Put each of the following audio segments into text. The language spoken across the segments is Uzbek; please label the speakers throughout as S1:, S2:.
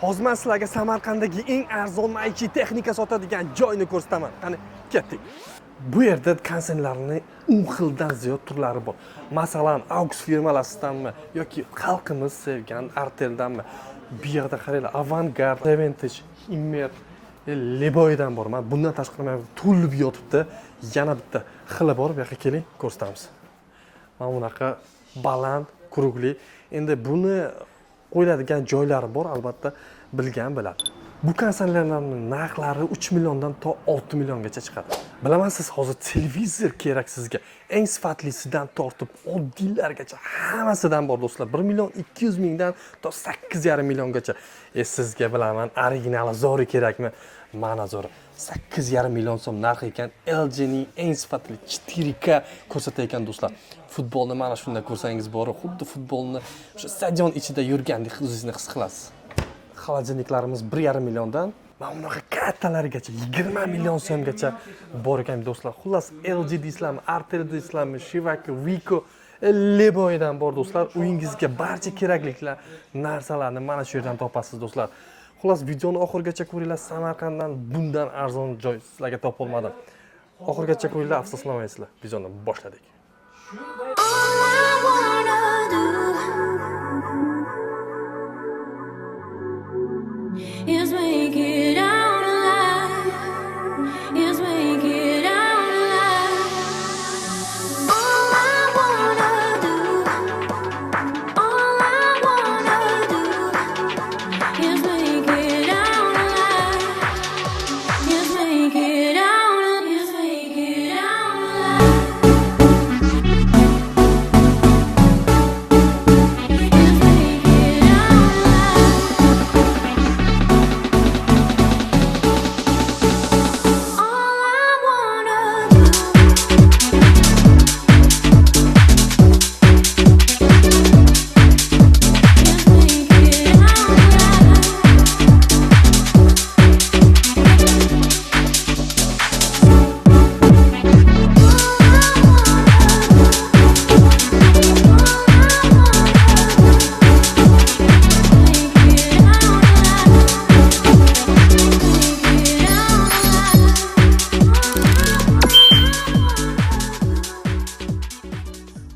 S1: Hozir men sizlarga Samarqanddagi eng arzon maishiy texnika sotadigan joyni ko'rsataman. Qani, ketdik. Bu yerda konditsionerlarni 10 xildan ziyod turlari bor. Masalan, Aux firmalaridanmi yoki xalqimiz sevgan Arteldanmi? Bu yerda qaranglar, Avangard, Aventage, Immer, Leboydan bor. Mana bundan tashqari mana bu to'lib yotibdi. Yana bitta xili bor. Bu yoqqa keling, ko'rsatamiz. Mana bunaqa baland, круглый. Endi buni qo'yiladigan joylari bor, albatta bilgan biladi. Bu konditsionerlarning narxlari 3 milliondan to 6 milliongacha chiqadi. Bilaman, siz hozir televizor kerak sizga. Eng sifatlisidan tortib oddiylargacha hammasidan bor, do'stlar. 1 million 200 mingdan to 8,5 milliongacha. Sizga bilaman, originali zo'ri kerakmi? Mana zo'ri. 8,5 million so'm narxi ekan. LGning eng sifatli 4K ko'rsatayotgan, do'stlar. Futbolni mana shunda ko'rsangiz bor, xuddi futbolni o'sha stadion ichida yurgandek o'zingizni his qilasiz. Холодильник larimiz 1,5 milliondan mana bunaqa kattalarigacha 20 million so'mgacha bor ekan, do'stlar. Xullas, LG deysizlarmi, Artel deysizlarmi, Shivaki, Wiko, Leboydan bor, do'stlar. Uyingizga barcha kerakli narsalarni mana shu yerdan topasiz, do'stlar. Xullas, videoni oxirigacha ko'ringlar. Samarqanddan bundan arzon joy sizlarga topolmadim. Oxirigacha ko'ringlar, afsuslanmaysizlar. Videoni boshladik.
S2: All I wanna do is make it out alive. Is make it out alive. All I wanna do, all I wanna do is make it out alive. Is make it out, is make it out alive. Is make it out alive. All I wanna do is make it out alive.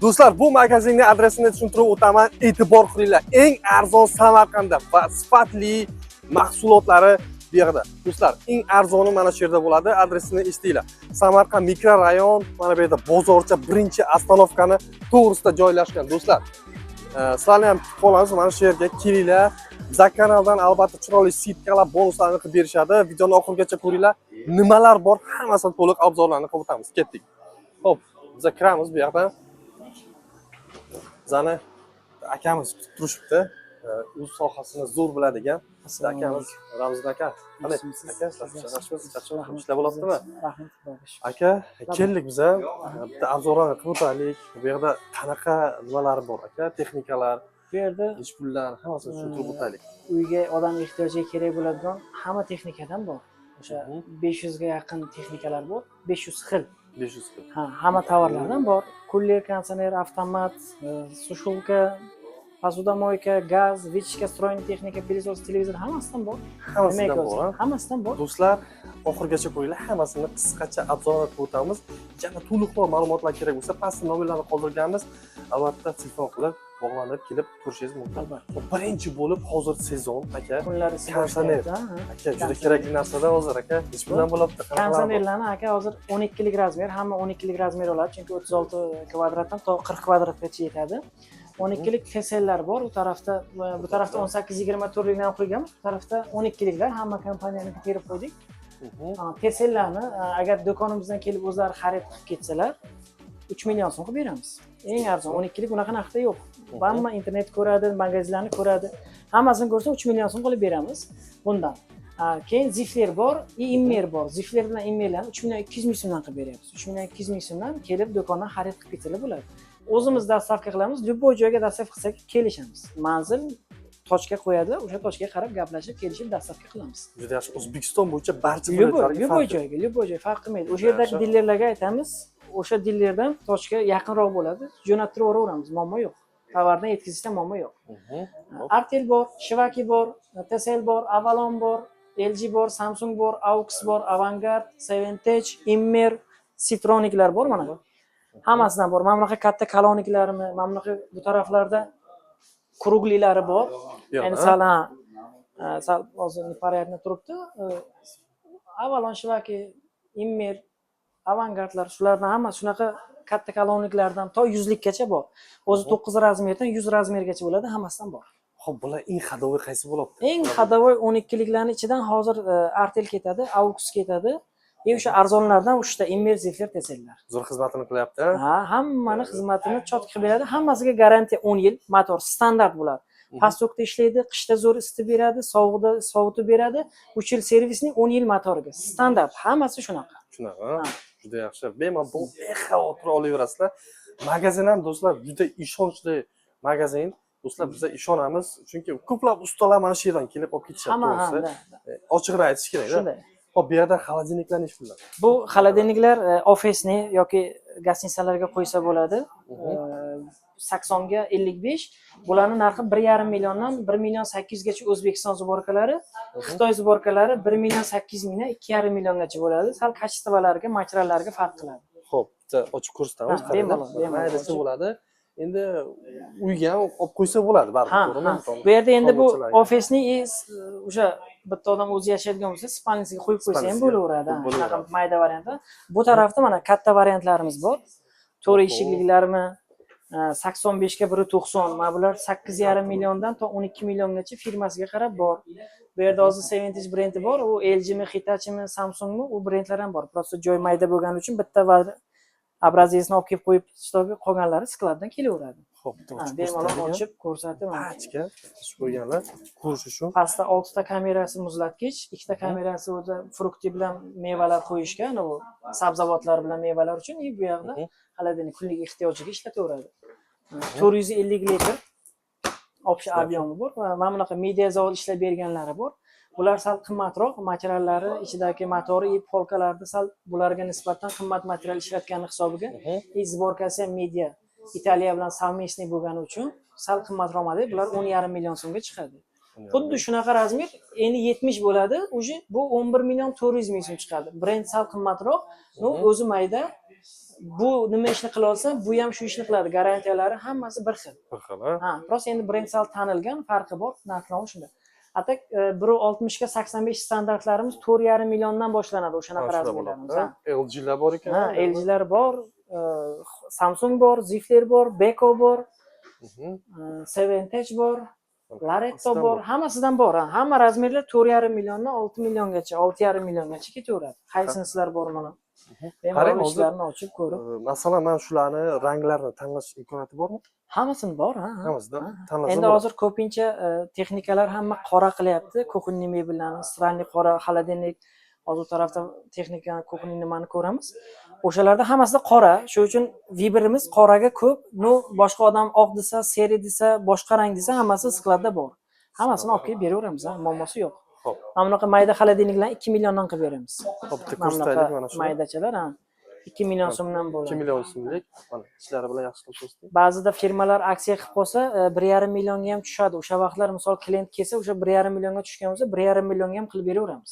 S1: Do'stlar, bu magazinning adresini tushuntirib o'taman. E'tibor qilinglar. Eng arzon Samarqandda va sifatli mahsulotlari bu yerda. Do'stlar, eng arzoni mana shu yerda bo'ladi. Adresini eshitinglar. Samarqand mikrorayon, mana bu yerda bozorcha birinchi остановка ni to'g'risida joylashgan, do'stlar. Sizlarni ham kutib qolamiz. Mana shu yerga kelinglar. Biza kanaldan albatta chiroyli скидка lar, bonuslarni qilib berishadi. Videoni oxirigacha ko'ringlar. Nimalar bor, hammasini to'liq обзор larni qilib o'tamiz. Ketdik. Xo'p, biza kiramiz bu yoqdan. Bizani akamiz kutib turishibdi. O'z sohasini zo'r biladigan bizni akamiz Ramzin aka. Qanday? Aka, yaxshimisiz? Charchamadingizmi? Ishlar bo'lyaptimi?
S3: Rahmat, Xudoga shukur.
S1: Aka, keldik biza. Bitta обзор larni qilib o'taylik. Bu yerda qanaqa nimalar bor, aka? Texnikalar,
S3: Bu yerda
S1: nechi pullar, hammasini tushuntirib o'taylik.
S3: Uyga odam ehtiyojiga kerak bo'ladigan hamma texnikadan bor. O'sha 500 ga yaqin texnikalar bor, 500 xil.
S1: 500 xil.
S3: Ha, hamma tovarlardan bor. Кулер, konditsioner, avtomat, сушилка, посудомойка, gaz, вытяжка, встроенный texnika, пылесос, televizor, hammasidan bor.
S1: Hammasidan
S3: Nimaga
S1: bor,
S3: o'zi?
S1: ha?
S3: Hammasidan bor.
S1: Do'stlar, oxirigacha ko'ringlar, hammasini qisqacha обзор qilib o'tamiz. Yana to'liqroq ma'lumotlar kerak bo'lsa, pastda nomerlarni qoldirganmiz. Albatta telefon qilib, bog'lanib kelib ko'rishingiz mumkin.
S3: Albatta.
S1: Birinchi bo'lib hozir sezon, aka.
S3: Kunlari isib
S1: Konditsioner.
S3: boshlayapti, ha?
S1: Aka, juda kerakli narsada hozir, aka. Nechi puldan bo'lyapti? Qanaqalar bor?
S3: Konditsionerlarni, aka, hozir 12 lik razmer, hamma 12 lik razmer oladi, chunki 36 kvadratdan to 40 kvadratgacha yetadi. 12 lik TSLlar bor, u tarafda, bu tarafda 18 24 liklarni qo'yganmiz, bu tarafda 12 liklar, hamma kompaniyani terib qo'ydik. TSLlarni agar do'konimizdan kelib o'zlari xarid qilib ketsalar, 3 million so'm qilib beramiz. Eng arzon 12 lik, unaqa narxda yo'q. Hamma internet ko'radi, magazinlarni ko'radi. Hammasini ko'rsa, 3 million so'm qilib beramiz bundan. Keyin Zifler bor, и Immer bor. Zifler bilan Immerlarni 3 million 200 ming so'mdan qilib beryapmiz. 3 million 200 ming so'mdan kelib do'kondan xarid qilib ketsalar bo'ladi. O'zimiz доставка qilamiz, любой joyga доставка qilsak kelishamiz. Manzil точка qo'yadi, o'sha точка ga qarab gaplashib, kelishib доставка qilamiz.
S1: Juda yaxshi. O'zbekiston bo'yicha barcha
S3: Любой,
S1: viloyatlarga
S3: любой
S1: farqi yo'q.
S3: joyga, любой joy farq qilmaydi. O'sha
S1: Juda
S3: yerdagi
S1: yaxshi.
S3: dilerlarga aytamiz, o'sha dilerdan точка yaqinroq bo'ladi, jo'nattirib yuboraveramiz, muammo yo'q. Tovarni yetkazishda muammo yo'q.
S1: Hop.
S3: Artel bor, Shivaki bor, TCL bor, Avalon bor, LG bor, Samsung bor, AUX bor, Avangard, Seventech, Immer, Citroniklar bor mana. Hammasidan bor. Mana bunaqa katta колонка larmi, mana bunaqa bu taraflarda круглый lari bor.
S1: Yo'q,
S3: Endi
S1: ha?
S3: Sal, ha, sal hozir непонятно turibdi. Avalon, Shivaki, Immer, Avangardlar, shulardan hammasi shunaqa katta колонка lardan to 100 likkacha bor. O'zi 9 razmerdan 100 razmergacha bo'ladi, hammasidan bor.
S1: Xo'p, bular eng ходовой qaysi bo'ladi?
S3: Eng ходовой 12liklarni ichidan hozir Artel ketadi, AUX ketadi. И o'sha arzonlardan uchta Immer, Zifler, TCLlar.
S1: Zo'r xizmatini qilyapti, ha?
S3: Ha, hammani xizmatini чётко qilib beradi. Hammasiga garantiya 10 yil, motor standart bo'ladi. Past tokda ishlaydi, qishda zo'r isitib beradi, sovuqda sovutib beradi. 3 yil servisning, 10 yil motoriga. Standart, hammasi shunaqa.
S1: Shunaqa.
S3: Ha.
S1: Juda yaxshi. Bemalol bexavotir olaverasizlar. Magazin ham, do'stlar, juda ishonchli magazin. Do'stlar, biza ishonamiz, chunki ko'plab ustalar mana shu yerdan kelib olib ketishadi,
S3: Hamma, ha,
S1: to'g'risi.
S3: Да.
S1: Ochig'ini aytish kerak.
S3: Shunday.
S1: Xo'p, bu yerda холодильник lar nechi puldan?
S3: Bu холодильник lar офисный yoki гостиница larga qo'ysa bo'ladi. 80ga 55. Bularni narxi 1,5 milliondan 1 million 800gacha O'zbekiston сборка lari, Xitoy сборка lari 1 million 800 mingdan 2,5 milliongacha bo'ladi. Sal качество lariga, materiallarga farq qiladi.
S1: Xo'p, bitta ochib ko'rsatamiz.
S3: Ha, bemalol, bemalol
S1: Maydasi
S3: ochib.
S1: bo'ladi. Endi uyga ham olib qo'ysa bo'ladi baribir,
S3: Ha,
S1: to'g'rimi?
S3: ha. Bu yerda endi bu
S1: Tomorqachilarga.
S3: офисный и o'sha bitta odam o'zi yashaydigan bo'lsa, спальня siga qo'yib qo'ysa ham
S1: Спальня siga
S3: bo'laveradi. Ha,
S1: qo'yib
S3: shunaqa
S1: bo'laveradi.
S3: Mayda varianti. Bu tarafda mana katta variantlarimiz bor. To'rt eshikliklarmi, 85ga 1,90. Mana bular 8,5 milliondan to 12 milliongacha firmasiga qarab bor. Bu yerda hozir Seventich brendi bor. U LGmi, Hitachi'mi, Samsungmi, u brendlar ham bor. Просто joy mayda bo'lgani uchun bitta образец ini olib kelib qo'yib, чтобы qolganlari склад dan kelaveradi.
S1: Xo'p, bitta
S3: Ha,
S1: ochib
S3: bemalol
S1: ko'rsatadigan.
S3: Ochib ko'rsatib, mana.
S1: Pachka ochib qo'yganlar ko'rish uchun.
S3: Pastda oltita kamerasi muzlatgich, ikkita kamerasi o'zi фрукты bilan mevalar qo'yishga, u sabzavotlar bilan mevalar uchun, и bu yoqda холодильник kunlik ehtiyojiga ishlataveradi. 450 litr общий объем i bor va mana bunaqa media zavod ishlab berganlari bor. Bular sal qimmatroq, materiallari, ichidagi motori и полка larda sal bularga nisbatan qimmat material ishlatgani hisobiga и сборка si ham media Italiya bilan совместный bo'lgani uchun sal qimmatroq model. Bular 10,5 million so'mga chiqadi. Xuddi shunaqa razmer endi 70 bo'ladi, уже bu 11 million 400 ming so'm chiqadi. Brend sal qimmatroq, но o'zi mayda. Bu nima ishni qila olsa, bu ham shu ishni qiladi. Garantiyalari hammasi bir xil.
S1: Bir xil, ha?
S3: Ha, просто endi brend sal tanilgan, farqi bor, narxnovi shunda. А так 1,60ga 85 standartlarimiz 4,5 milliondan boshlanadi o'shanaqa
S1: Ha, shular
S3: razmerlarimiz.
S1: bo'ladi,
S3: Ha.
S1: ha? LGlar bor ekan.
S3: Ha, LGlar bor, Samsung bor, Zifler bor, Beko bor, Seventech bor, Laretto
S1: Hammasidan
S3: bor, hammasidan bor. Ha. Hamma razmerlar 4,5 milliondan 6 milliongacha, 6,5 milliongacha ketaveradi. Qaysinisizlar bor mana.
S1: Qarang,
S3: Bemalol
S1: hozir
S3: ishlarini ochib ko'rib.
S1: Masalan, man shularni ranglarini tanlash imkoniyati bormi?
S3: Hammasini bor, ha. Ha.
S1: Hammasidan
S3: Ha.
S1: tanlasa
S3: Endi
S1: bo'ladi.
S3: hozir ko'pincha texnikalar hamma qora qilyapti. Кухонный mebellarni, стиральный qora, холодильник, hozir u tarafda texnika, кухонный nimani ko'ramiz. O'shalarda hammasida qora. Shu uchun выбор imiz qoraga ko'p. Но boshqa odam oq desa, серый desa, boshqa rang desa, hammasi склад da bor. Hammasini olib kelib beraveramiz, ha, muammosi yo'q.
S1: Xo'p.
S3: Mana bunaqa mayda холодильник larni 2 milliondan qilib beramiz.
S1: Xo'p, bitta
S3: Mana bunaqa
S1: ko'rsataylik mana shuni.
S3: maydachalar, ha. 2 million so'mdan
S1: 2
S3: bo'ladi.
S1: Million so'mlik. Mana ishlari bilan yaxshi qilib ko'rsating.
S3: Ba'zida firmalar aksiya qilib qo'ysa, 1,5 millionga ham tushadi. O'sha vaqtlar misol klient kelsa, o'sha 1,5 millionga tushgan bo'lsa, 1,5 millionga ham qilib beraveramiz.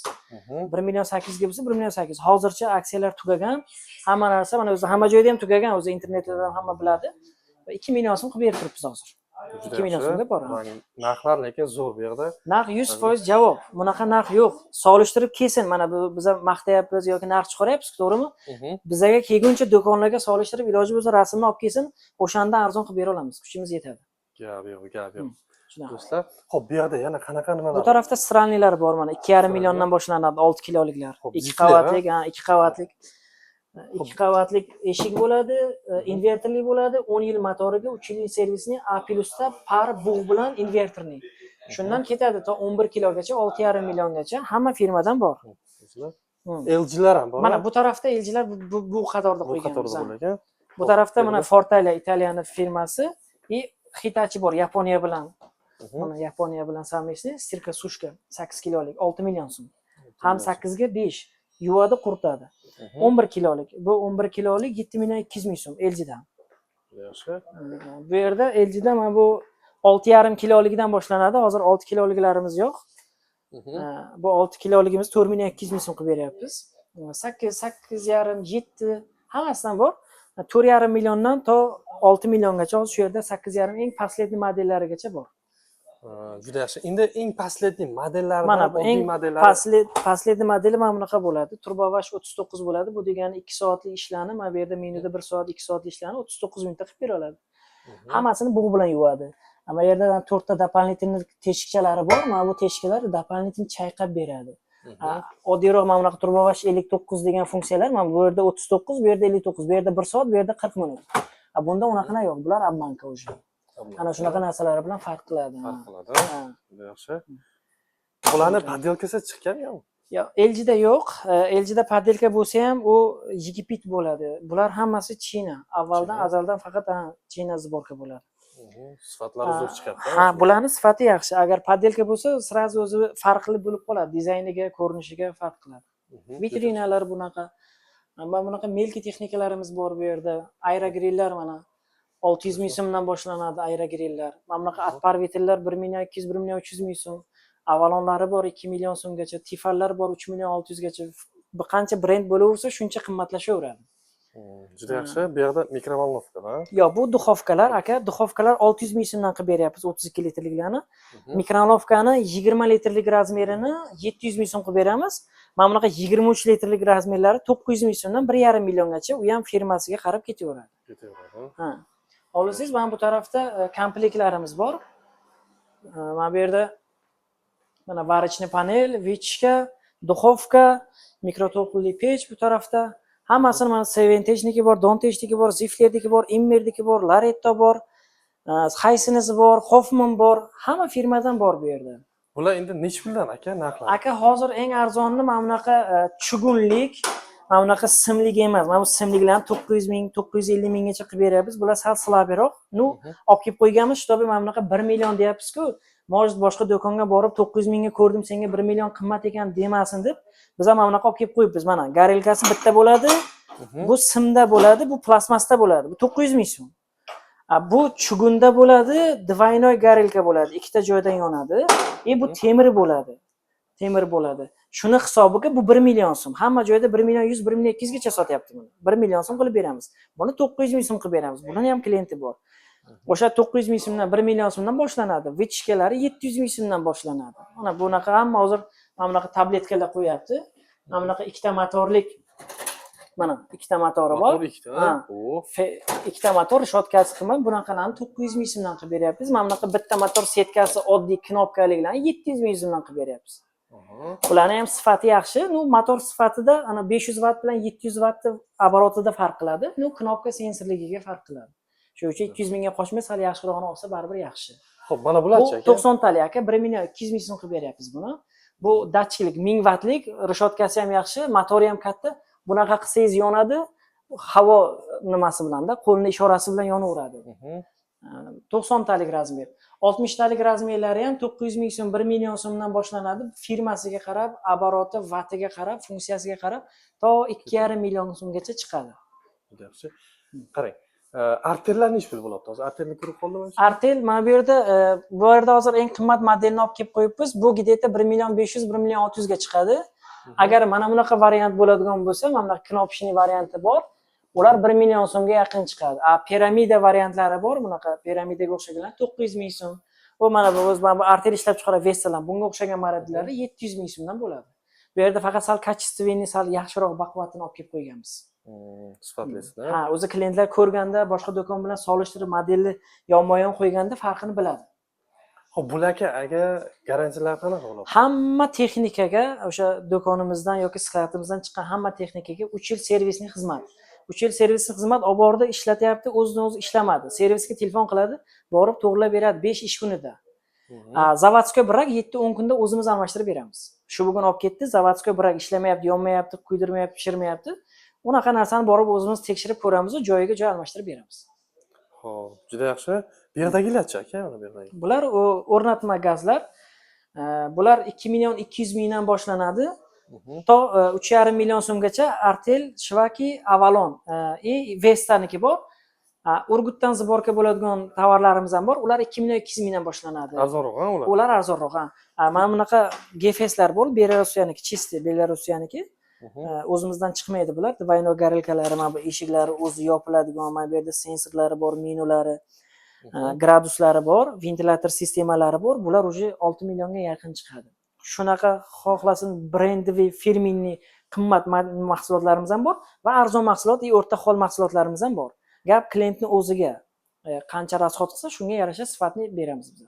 S3: 1 million 800ga bo'lsa, 1 million 800. Hozircha aksiyalar tugagan. Hamma narsa mana o'zi hamma joyda ham tugagan, o'zi internetda ham hamma biladi. 2 million so'm qilib berib turibmiz hozir.
S1: Juda
S3: 2 million
S1: yaxshi.
S3: so'mga bor, ha.
S1: Ya'ni narxlar lekin zo'r bu yerda.
S3: Narx 100% javob. Bunaqa narx yo'q. Solishtirib kelsin. Mana bu biza maqtayapmiz yoki narx chiqaryapmiz, to'g'rimi? Bizaga kelguncha do'konlarga solishtirib, iloji bo'lsa rasmni olib kelsin, o'shandan arzon qilib bera olamiz. Kuchimiz yetadi.
S1: Gap yo'q, gap yo'q.
S3: Shunaqa.
S1: Do'stlar, xo'p, bu yerda yana qanaqa nimalar
S3: Bu
S1: bor?
S3: tarafda стиральный lar bor mana 2,5
S1: Стиральный.
S3: Milliondan boshlanadi 6 kiloliklar.
S1: Xo'p,
S3: 2
S1: zipli,
S3: qavatlik, ha, 2 qavatlik. 2 qavatlik eshik bo'ladi, inverterli bo'ladi, 10 yil motoriga, 3 yil servisni, A plusda пар bug' bilan inverterli. Shundan ketadi to 11 kilogacha, 6,5 milliongacha hamma firmadan bor.
S1: Do'stlar, LGlar ham bor.
S3: Mana bu tarafda LGlar bu qatorda
S1: Bu
S3: qo'yganmiz.
S1: qatorda
S3: Ha.
S1: bo'lar ekan.
S3: Bu tarafda mana
S1: endi-
S3: Fortale Italiyani firmasi и Hitachi bor Yaponiya bilan. Mana Yaponiya bilan совместный стирка сушка 8 kilolik 6 million so'm. Ham 8 ga 5 yuvadi, quritadi. 11 kilolik. Bu 11 kilolik 7 million 200 ming so'm LGdan.
S1: Yaxshi.
S3: Bu yerda LGda mana bu 6,5 kiloligidan boshlanadi. Hozir 6 kiloliklarimiz yo'q. Bu 6 kiloligimiz 4 200 000 so'm qilib beryapmiz. 8, 8,5, 7, hammasidan bor. 4,5 milliondan to 6 milliongacha. Hozir shu yerda 8,5, eng последний modellarigacha bor.
S1: Ha, juda yaxshi. Endi eng последний modellaridan,
S3: Mana bu
S1: oddiy
S3: eng
S1: modellari.
S3: Последний modeli mana bunaqa bo'ladi. Turbowash 39 bo'ladi. Bu degani 2 soatlik ishlarni mana bu yerda menyuda 1 soat, 2 soatlik ishlarni 39 minutda qilib bera oladi. Hammasini bug' bilan yuvadi. Mana bu yerda to'rtta дополнительный teshikchalari bor. Mana bu teshiklar дополнительный chayqab beradi. Ha, oddiyroq mana bunaqa Turbowash 59 degan funksiyalar mana bu yerda 39, bu yerda 59, bu yerda 1 soat, bu yerda 40 minut. A bunda unaqa yo'q. Bular обманка уже. Ana shunaqa narsalari bilan farq qiladi.
S1: Farq qiladi.
S3: Ha.
S1: Juda yaxshi. Bularni подделка si chiqqanmi yo'q?
S3: Yo'q, LGda yo'q. LGda подделка bo'lsa ham, u Египет bo'ladi. Bular hammasi China. Avvaldan
S1: China.
S3: azaldan faqat, ha, China сборка bo'ladi.
S1: Sifatlari zo'r chiqyapti.
S3: Ha, bularni sifati yaxshi. Agar подделка bo'lsa, сразу o'zi farqli bo'lib qoladi. Dizayniga, ko'rinishiga farq qiladi. Vitrinalar bunaqa. Mana bunaqa мелкий texnikalarimiz bor bu yerda. Aerogrillar mana 600 ming so'mdan boshlanadi aerogrillar. Mana bunaqa отпаритель lar 1 million 200, 1 million 300 ming so'm. Avalonlari bor 2 million so'mgacha, Tifallar bor 3 million 600 gacha. Bu qancha brend bo'laversa, shuncha qimmatlashaveradi.
S1: Juda yaxshi. Bu yoqda микроволновка da.
S3: Yo'q, bu духовка lar, aka, духовка lar 600 ming so'mdan qilib beryapmiz 32 litrliklarni. Микроволновка ni 20 litrlik razmerini 700 ming so'm qilib beramiz. Mana bunaqa 23 litrlik razmerlari 900 ming so'mdan 1,5 milliongacha, u ham firmasiga qarab ketaveradi.
S1: Ketaveradi.
S3: Ha. Olsangiz, mana bu tarafda komplektlarimiz bor. Mana bu yerda mana варочный panel, вытяжка, духовка, mikroto'lqinli pech bu tarafda. Hammasini mana Seventechniki bor, Dontechniki bor, Ziflerdiki bor, Immerdiki bor, Laretto bor, Hisense bor, Hoffman bor. Hamma firmadan bor bu yerda.
S1: Bular endi nechi puldan, aka, narxlari?
S3: Aka, hozir eng arzonini mana bunaqa чугун lik, mana bunaqa simlik emas. Mana bu simliklarni 900 ming, 950 minggacha qilib beryapmiz. Bular sal слабый roq. Ну, olib kelib qo'yganmiz, чтобы mana bunaqa 1 million deyapmiz-ku. Может, boshqa do'konga borib 900 mingga ko'rdim, senga 1 million qimmat ekan demasin deb, biz ham mana bunaqa olib kelib qo'yibmiz. Mana горелка si bitta bo'ladi. Bu simda bo'ladi, bu plastmasda bo'ladi. Bu 900 ming so'm. A, bu чугун da bo'ladi, двойной горелка bo'ladi. Ikkita joydan yonadi. И bu temir bo'ladi. Temir bo'ladi. Shuni hisobiga bu 1 million so'm. Hamma joyda 1 million 100, 1 million 200 gacha sotyapti buni. 1 million so'm qilib beramiz. Buni 900 ming so'm qilib beramiz. Buni ham klienti bor. O'sha 900 ming so'mdan, 1 million so'mdan boshlanadi. Вытяжка lari 700 ming so'mdan boshlanadi. Mana bunaqa hamma hozir mana bunaqa tabletkalar qo'yapti. Mana bunaqa ikkita motorlik, mana ikkita motori bor.
S1: Motor ikkita.
S3: Ha.
S1: O,
S3: Ikkita motor, решётка si qimmat. Bunaqalarni 900 ming so'mdan qilib beryapmiz. Mana bunaqa bitta motor, setkasi, oddiy knopkaliklarni 700 ming so'mdan qilib beryapmiz. Ularni ham sifati yaxshi. Ну, motor sifatida ana 500 vatt bilan 700 vattni оборот ida farq qiladi. Ну, knopka sensorligiga farq qiladi. Shuning uchun 200 mingga qochmay, sal yaxshirog'ini olsa baribir yaxshi.
S1: Xo'p, mana
S3: Bu
S1: bularchi, aka?
S3: 90 talik, aka, 1 million 200 ming so'm qilib beryapmiz buni. Bu datchiklik, 1000 vattlik, решётка si ham yaxshi, motori ham katta. Bunaqa qilsangiz yonadi, havo nimasi bilanda, qo'lni ishorasi bilan yonaveradi. 90 talik razmer. 60 talik razmerlari ham 900 ming so'm, 1 million so'mdan boshlanadi. Firmasiga qarab, оборот i, vatiga qarab, funksiyasiga qarab to 2,5 million so'mgacha chiqadi.
S1: Juda yaxshi. Qarang. Artellar nechi pul bo'lyapti hozir? Artelni ko'rib qoldim.
S3: Artel mana bu yerda, bu yerda hozir eng qimmat modelni olib kelib qo'yibmiz. Bu где-то 1 million 500, 1 million 600 ga chiqadi. Agar mana bunaqa variant bo'ladigan bo'lsa, mana bunaqa кнопочный varianti bor. Ular 1 million so'mga yaqin chiqadi. A piramida variantlari bor, bunaqa piramidaga o'xshaganlar 900 ming so'm. Bu mana bu o'zi mana bu Artel ishlab chiqargan Vestalar, bunga o'xshagan modellari 700 ming so'mdan bo'ladi. Bu yerda faqat sal качественный, sal yaxshiroq, baquvvatini olib kelib qo'yganmiz.
S1: Sifatlisini.
S3: Ha, o'zi klientlar ko'rganda, boshqa do'kon bilan solishtirib, modelni yonma-yon qo'yganda farqini biladi.
S1: Xo'p, bularga, aka, garantiyalar qanaqa bo'ladi?
S3: Hamma texnikaga, o'sha do'konimizdan yoki склад imizdan chiqqan hamma texnikaga 3 yil сервисный xizmat. 3 yil сервисный xizmat. Olib bordi, ishlatyapti, o'zidan o'zi ishlamadi. Servisga telefon qiladi, borib to'g'rilab beradi 5 ish kunida. A, заводской брак 7-10 kunda o'zimiz almashtirib beramiz. Shu bugun olib ketdi, заводской брак ishlamayapti, yonmayapti, kuydirmayapti, pishirmayapti. Unaqa narsani borib o'zimiz tekshirib ko'ramiz, joyiga joy almashtirib beramiz.
S1: Xo'p, juda yaxshi. Bu yerdagilarchi, aka, mana bu yerdagi?
S3: Bular o'rnatma gazlar. Bular 2 million 200 mingdan boshlanadi. To 3,5 million so'mgacha Artel, Shvaki, Avalon и Vestaniki bor. Urgutdan сборка bo'ladigan tovarlarimiz ham bor. Ular 2 200 000 dan boshlanadi.
S1: Arzonroq, ha, ular?
S3: Ular arzonroq, ha. Mana bunaqa Gefeslar bor, Belorussiyaniki, чистый Belorussiyaniki. O'zimizdan chiqmaydi bular. Двойной горелка lari, mana bu eshiklari o'zi yopiladigan, mana bu yerda sensorlari bor, menulari, graduslari bor, ventilyator sistemalari bor. Bular уже 6 millionga yaqin chiqadi. Shunaqa xohlasin брендовый, фирменный qimmat mahsulotlarimiz ham bor va arzon mahsulot и o'rta hol mahsulotlarimiz ham bor. Gap klientni o'ziga, qancha расход qilsa, shunga yarasha sifatni beramiz biz.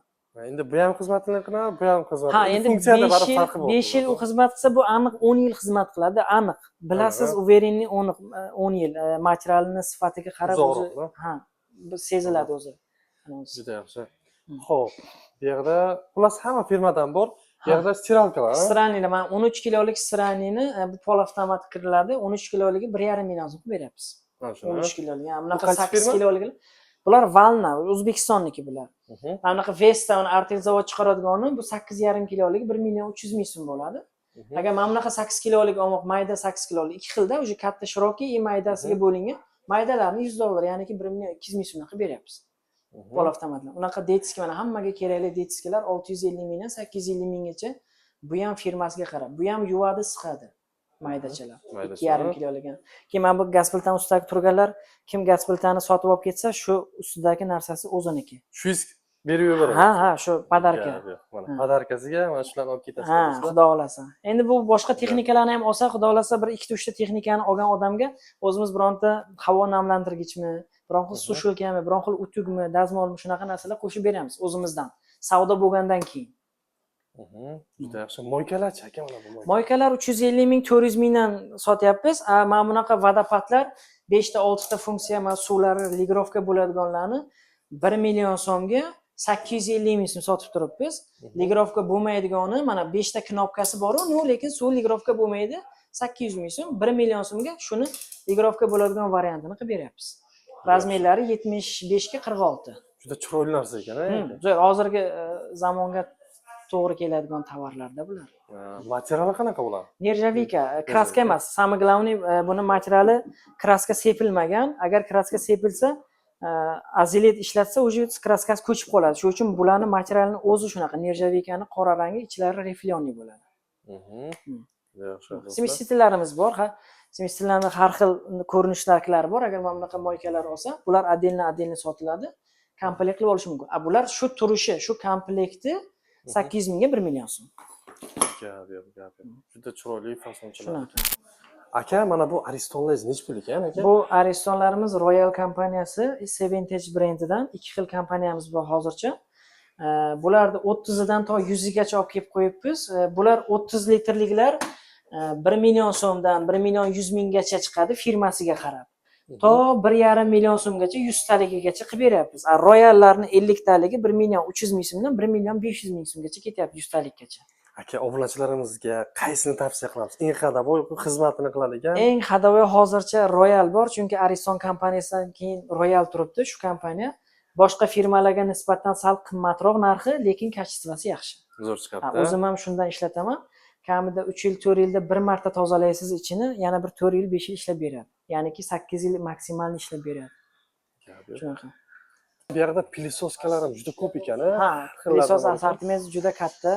S1: Endi bu ham xizmatini qiladi, bu ham xizmat.
S3: Ha, endi
S1: funksiyada
S3: 5
S1: baribir
S3: yil,
S1: farqi bor.
S3: 5 yil u xizmat qilsa, bu aniq 10 yil xizmat qiladi, aniq. Bilasiz, уверенный 10 yil materialini sifatiga qarab o'zi
S1: Uzoqroq,
S3: ha, bu seziladi o'zi.
S1: Juda yaxshi. Xo'p, bu yerda xullas hamma firmadan bor. Bu yerda стиралка lar, ha?
S3: Стиральный lar, mana 13 kilolik стиральный ni bu полуавтомат kiriladi. 13 kiloligi 1,5 million so'm qilib beryapmiz.
S1: Mana shuni.
S3: 13 kilolik. Ha, bunaqa
S1: qaysi
S3: 8
S1: firma?
S3: kilolik. Bular Valna, O'zbekistonniki bular. Mana bunaqa Vesta, uni Artel zavod chiqaradigani, bu 8,5 kiloligi 1 million 300 ming so'm bo'ladi. Agar mana bunaqa 8 kilolik olmoq, mayda 8 kilolik ikki xilda, уже katta, широкий и maydasiga bo'lingan. Maydalarni 100 dollar, ya'niki 1 million 200 ming so'mdan qilib beryapmiz. Полуавтомат lar. Unaqa детский, mana hammaga kerakli детский lar 650 mingdan 850 minggacha. Bu ham firmasiga qarab. Bu ham yuvadi, siqadi. Maydachalar.
S1: Maydachalar.
S3: 2,5 kilolik. Keyin mana bu gaz plitani ustidagi turganlar, kim gaz plitani sotib olib ketsa, shu ustidagi narsasi o'ziniki.
S1: Shu berib yuboradi.
S3: Ha, shu подарка.
S1: Gap yo'q. Mana
S3: Ha.
S1: подарка siga mana shularni olib ketasiz.
S3: Ha,
S1: Do'stlar.
S3: xudo xohlasa. Endi bu boshqa texnikalarni ham olsa, xudo xohlasa, bir ikkita, uchta texnikani olgan odamga o'zimiz bironta havo namlantirgichmi, biron xil сушилка mi, biron xil утюг mi, dazmolmi, shunaqa narsalar qo'shib beramiz o'zimizdan. Savdo bo'lgandan keyin.
S1: Juda yaxshi. Мойка larchi, aka, mana bu мойка.
S3: Мойка lar 350 ming, 400 mingdan sotyapmiz. A, mana bunaqa водопад lar, 5 ta, 6 ta funksiya, mana suvlari регулировка bo'ladiganlarni 1 million so'mga 850 ming so'm sotib turibmiz. Регулировка bo'lmaydigani, mana 5 ta knopkasi bor-u, но lekin suv регулировка bo'lmaydi. 800 ming so'm, 1 million so'mga shuni регулировка bo'ladigan variantini qilib beryapmiz. Размер lari 75 ga 46.
S1: Juda chiroyli narsa ekan, a?
S3: Zo'r, hozirgi zamonga to'g'ri keladigan tovarlarda bular.
S1: Ha, materiali qanaqa bular?
S3: Нержавейка, краска emas. Самое главное, buni materiali краска sepilmagan. Agar краска sepilsa, azilet ishlatsa, уже краска si ko'chib qoladi. Shuning uchun bularni materialini o'zi shunaqa, нержавейка ni qora rangi, ichlari рифленый bo'ladi.
S1: Juda yaxshi, do'stlar.
S3: Смеситель larimiz bor, ha. Смеситель larni har xil ko'rinishdagilari bor. Agar mana bunaqa мойка lar olsa, bular отдельно отдельно sotiladi. Komplekt qilib olish mumkin. A bular shu turishi, shu komplekti 800 mingga 1 million so'm.
S1: Gap yo'q, gap yo'q. Juda chiroyli fasonchilar.
S3: Shunaqa.
S1: Aka, mana bu Aristonlaringiz nechi pul ekan, aka?
S3: Bu Aristonlarimiz Royal kompaniyasi, Seventage brendidan ikki xil kompaniyamiz bor hozircha. Bularni 30 idan to 100 gacha olib kelib qo'yibmiz. Bular 30 litrliklar 1 million so'mdan 1 million 100 minggacha chiqadi firmasiga qarab. To 1,5 million so'mgacha 100 taligigacha qilib beryapmiz. A Royallarni 50 taligi 1 million 300 ming so'mdan 1 million 500 ming so'mgacha ketyapti 100 talikgacha.
S1: Aka, obunachilarimizga qaysini tavsiya qilamiz? Eng ходовой xizmatini qiladigan.
S3: Eng ходовой hozircha Royal bor, chunki Ariston kompaniyasidan keyin Royal turibdi shu kompaniya. Boshqa firmalarga nisbatan sal qimmatroq narxi, lekin качество si yaxshi.
S1: Zo'r
S3: Ha,
S1: chiqyapti.
S3: O'zim ham shundan ishlataman. Kamida 3 yil, 4 yilda bir marta tozalaysiz ichini, yana bir 4 yil, 5 yil ishlab beradi. Ya'niki 8 yil maksimal ishlab beradi.
S1: Gap yo'q.
S3: Shunaqa.
S1: Bu yerda пылесоска lar ham juda ko'p ekan, a?
S3: Ha,
S1: Xillardan
S3: пылесос
S1: bor ekan.
S3: Assortimenti juda katta.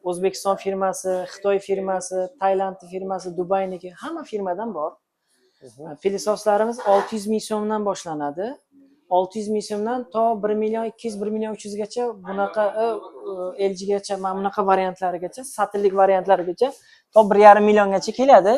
S3: O'zbekiston firmasi, Xitoy firmasi, Tailand firmasi, Dubayniki, hamma firmadan bor. Пылесос larimiz 600 ming so'mdan boshlanadi. 600 ming so'mdan to 1 million 200, 1 million 300 gacha bunaqa LGgacha, mana bunaqa variantlarigacha, satellit variantlarigacha to 1,5 milliongacha keladi.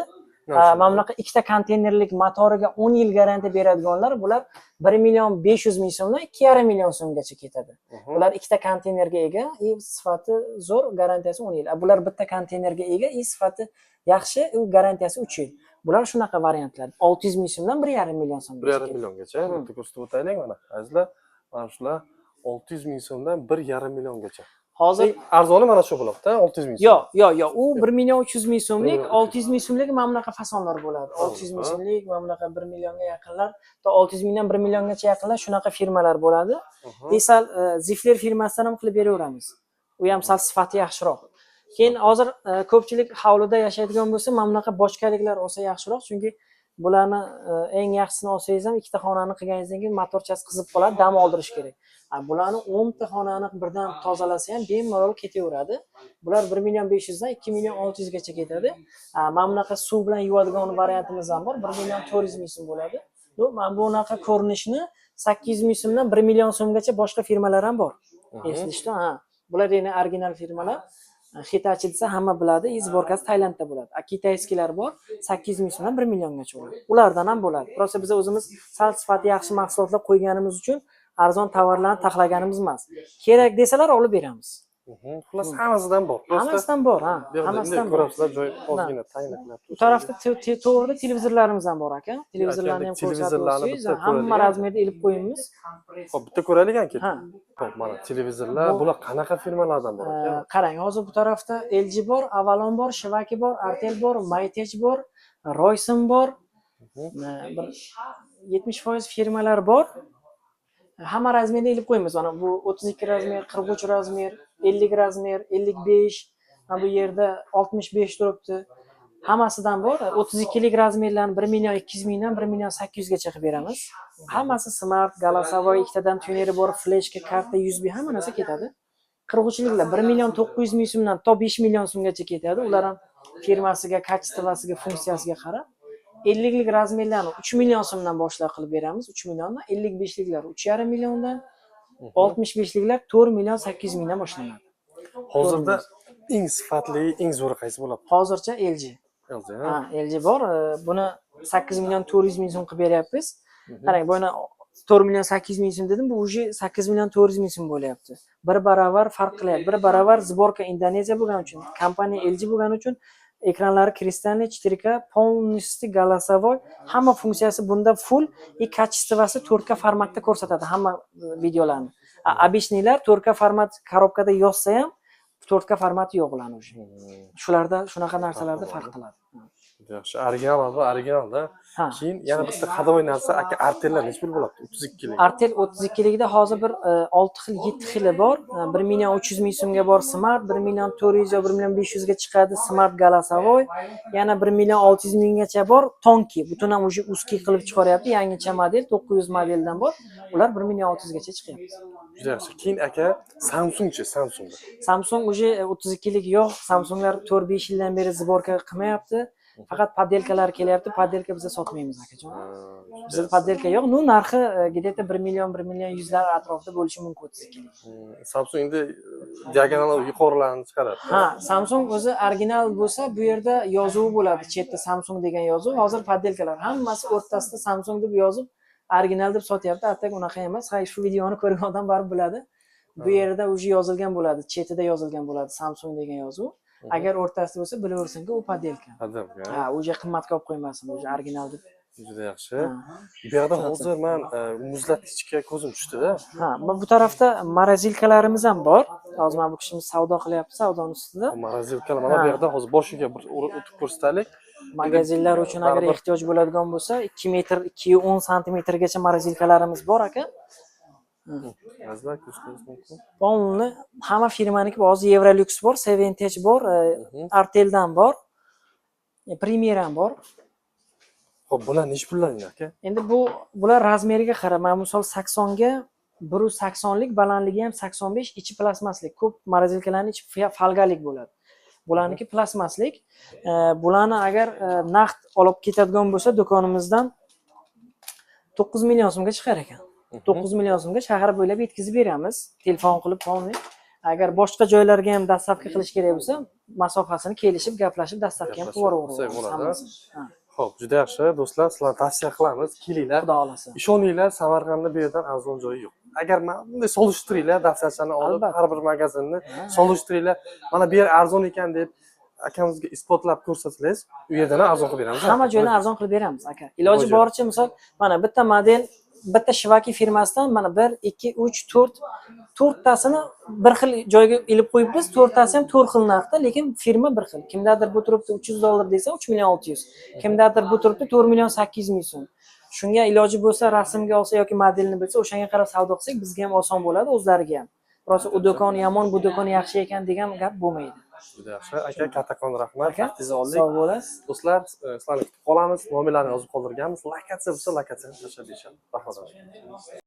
S1: Mana
S3: Mana bunaqa ikkita konteynerlik, motoriga 10 yil garantiya beradiganlar, bular 1 million 500 ming so'mdan 2,5 million so'mgacha ketadi. Bular ikkita konteynerga ega и sifati zo'r, garantiyasi 10 yil. A bular bitta konteynerga ega и sifati yaxshi, u garantiyasi 3 yil. Bular shunaqa variantlar. 600 ming so'mdan 1,5 million so'mgacha.
S1: 1,5 milliongacha. Bitta ko'rsatib o'taylik mana. Azizlar, mana shular 600 ming so'mdan 1,5 milliongacha.
S3: Hozir
S1: Eng arzoni mana shu blokda 600 ming so'm.
S3: Yo'q. U 1 million 300 ming so'mlik,
S1: 1 million
S3: 600 ming so'mlik mana bunaqa fasonlar bo'ladi. 600 ming so'mlik mana bunaqa 1 millionga yaqinlar, to 600 mingdan 1 milliongacha yaqinlar shunaqa firmalar bo'ladi. И sal Zifler firmasidan ham qilib beraveramiz. U ham sal sifati yaxshiroq. Keyin hozir ko'pchilik hovlida yashaydigan bo'lsa, mana bunaqa бочка liklar olsa yaxshiroq, chunki Bularni eng yaxshisini olsangiz ham, ikkita xonani qilganingizdan keyin motorchasi qizib qoladi, dam oldirish kerak. A, bularni 10 ta xonani birdan tozalasa ham, bemalol ketaveradi. Bular 1 million 500 dan 2 million 600 gacha ketadi. A, mana bunaqa suv bilan yuvadigan variantimiz ham bor, 1 million 400 ming so'm bo'ladi. Ну, mana bunaqa ko'rinishni 800 ming so'mdan 1 million so'mgacha boshqa firmalar ham bor. Если что, ha. Bular endi original firmalar. Hitachi desa, hamma biladi, и сборка si Tailandda bo'ladi. A китайский lar bor, 800 ming so'mdan 1 milliongacha bo'ladi. Ulardan ham bo'ladi. Просто biz o'zimiz sal sifati yaxshi mahsulotlar qo'yganimiz uchun arzon tovarlarni taxlaganimiz emas. Kerak desalar, olib beramiz.
S1: Xullas, hammasidan bor. Просто
S3: Hammasidan bor, ha.
S1: bu yoqda bunday
S3: Hammasidan bor.
S1: ko'rasizlar, joy ozgina tanglik.
S3: U tarafda to'g'rida televizorlarimiz ham bor, aka. Televizorlarni ham ko'rsatib
S1: Televizorlarni
S3: o'tsangiz,
S1: bitta
S3: hamma
S1: ko'raylik.
S3: размер da ilib qo'yamiz.
S1: Xo'p, bitta ko'raylik aka.
S3: Ha.
S1: Xo'p, mana televizorlar, bular qanaqa firmalardan bor aka?
S3: Qarang, hozir bu tarafda LG bor, Avalon bor, Shivaki bor, Artel bor, Maytech bor, Royson bor. Bir 70% firmalar bor. Hamma размер ni ilib qo'yamiz. Mana bu 32 размер, 43 размер, 50 размер, 55, mana bu yerda 65 turibdi. Hammasidan bor. 32 lik размер larni 1 million 200 mingdan 1 million 800 gacha qilib beramiz. Hammasi smart, голосовой, ikkitadan тюнер i bor, флешка, karta, USB, hamma narsa ketadi. 43liklar 1 million 900 ming so'mdan to 5 million so'mgacha ketadi. Ular ham firmasiga, качество siga, funksiyasiga qarab. 50lik размер larni 3 million so'mdan boshlab qilib beramiz. 3 milliondan, 55liklar 3,5 milliondan, 65liklar 4 million 800 mingdan boshlanadi.
S1: Hozirda eng sifatli, eng zo'ri qaysi bo'ladi?
S3: Hozircha LG.
S1: LG,
S3: Ha,
S1: ha?
S3: LG bor. Buni 8 million 400 ming so'm qilib beryapmiz. Qarang, buni 4 million 800 ming so'm dedim, bu уже 8 million 400 ming so'm bo'lyapti. Bir baravar farq qilyapti. Bir baravar сборка Indoneziya bo'lgani uchun, kompaniya LG bo'lgani uchun ekranlari кристальный, 4K, полностью голосовой, hamma funksiyasi bunda full и качество si 4K formatda ko'rsatadi hamma videolarni. Обычный lar 4K format коробка da yozsa ham, 4K formati yo'q ularni уже. Shularda shunaqa narsalarda farq qiladi.
S1: Yaxshi, original va originalda.
S3: Ha.
S1: Keyin yana bitta ходовой narsa aka, Artellar nechi pul bo'ladi? 32 lik.
S3: Artel 32 ligida hozir bir 6 xil, 7 xili bor. 1 million 300 ming so'mga bor smart, 1 million 400 yo 1 million 500 ga chiqadi smart голосовой. Yana 1 million 600 minggacha bor тонкий. Butun ham уже узкий qilib chiqaryapti. Yangicha model 900 modeldan bor. Ular 1 million 600 gacha chiqyapti.
S1: Juda yaxshi. Keyin aka, Samsungchi, Samsungda.
S3: Samsung уже 32 lik yo'q. Samsunglar 4-5 yildan beri сборка qilmayapti. Faqat подделка lar kelyapti. Подделка biza sotmaymiz, akajon. Bizda подделка yo'q. Ну, narxi где-то 1 million, 1 million yuzlar atrofida bo'lishi mumkin 32 lik.
S1: Samsung endi diagonal yuqorilarni chiqaradi.
S3: Ha, Samsung o'zi original bo'lsa, bu yerda yozuvi bo'ladi. Chetda Samsung degan yozuv. Hozir подделка lar hammasi o'rtasida Samsung deb yozib, original deb sotyapti. А так unaqa emas. Ha, shu videoni ko'rgan odam baribir biladi. Bu yerda уже yozilgan bo'ladi, chetida yozilgan bo'ladi Samsung degan yozuv. Agar o'rtasida bo'lsa, bilaversinki, u подделка.
S1: Подделка.
S3: Ha, уже qimmatga olib qo'ymasin, уже original deb.
S1: Juda yaxshi.
S3: Ha.
S1: Bu yoqda hozir man muzlatgichga ko'zim tushdida.
S3: Ha, bu tarafda морозилка larimiz ham bor. Hozir mana bu kishimiz savdo qilyapti, savdoni ustida.
S1: Морозилка lar mana bu yoqda hozir boshiga bir o'tib ko'rsataylik.
S3: Magazinlar uchun agar
S1: Baribir-
S3: ehtiyoj bo'ladigan bo'lsa, 2 metr, 2,10 santimetrgacha морозилка larimiz bor, aka.
S1: Azizlar, ko'rishingiz mumkin.
S3: Полный hamma firmaniki bor. Hozir Evrolux bor, Seventech bor, Arteldan bor, Premier ham bor.
S1: Xo'p, bular nechi pullar endi, aka?
S3: Endi bular размер iga qarab, mana misol 80 ga 180lik, balandligi ham 85, ichi plastmaslik. Ko'p морозилка larning ichi folgalik bo'ladi. Bularniki plastmaslik. Bularni agar naqd olib ketadigan bo'lsa, do'konimizdan 9 million so'mga chiqar ekan. 9 million so'mga shahar bo'ylab yetkazib beramiz. Telefon qilib, полный. Agar boshqa joylarga ham доставка qilish kerak bo'lsa, masofasini kelishib, gaplashib, доставка ham qilib
S1: Gaplashib
S3: yuboraveramiz
S1: bo'ladi.
S3: hammasini. Ha,
S1: Xo'p, juda yaxshi, do'stlar, sizlarni tavsiya qilamiz. Kelinglar.
S3: Xudo xohlasa.
S1: Ishoninglar, Samarqandda bu yerdan arzon joyi yo'q. Agar mana bunday solishtiringlar, daftarchani olib,
S3: Albatta.
S1: har bir magazinni solishtiringlar. Mana bu yer arzon ekan deb akamizga isbotlab ko'rsatsangiz, u yerdan ham arzon qilib beramiz.
S3: Hamma joydan arzon qilib beramiz, aka. Iloji
S1: Joyda.
S3: boricha, misol, mana bitta model, bitta Shivaki firmasidan mana 1, 2, 3, 4, to'rttasini bir xil joyga ilib qo'yibmiz. To'rttasi ham to'rt xil narxda, lekin firma bir xil. Kimdadir bu turibdi 300 dollar desa, 3 million 600. Kimdadir bu turibdi 4 million 800 ming so'm. Shunga iloji bo'lsa, rasmga olsa yoki modelni bilsa, o'shanga qarab savdo qilsak, bizga ham oson bo'ladi, o'zlariga ham. Rosa u do'kon yomon, bu do'kon yaxshi ekan degan gap bo'lmaydi.
S1: Juda yaxshi. Aka, kattakon rahmat.
S3: Aka,
S1: Vaqtingizni oldik.
S3: Sog' bo'lasiz.
S1: Do'stlar, sizlarni kutib qolamiz. Nomerlarni yozib qoldirganmiz. Lokatsiya bo'lsa, lokatsiyani tashlab berishadi. Rahmat.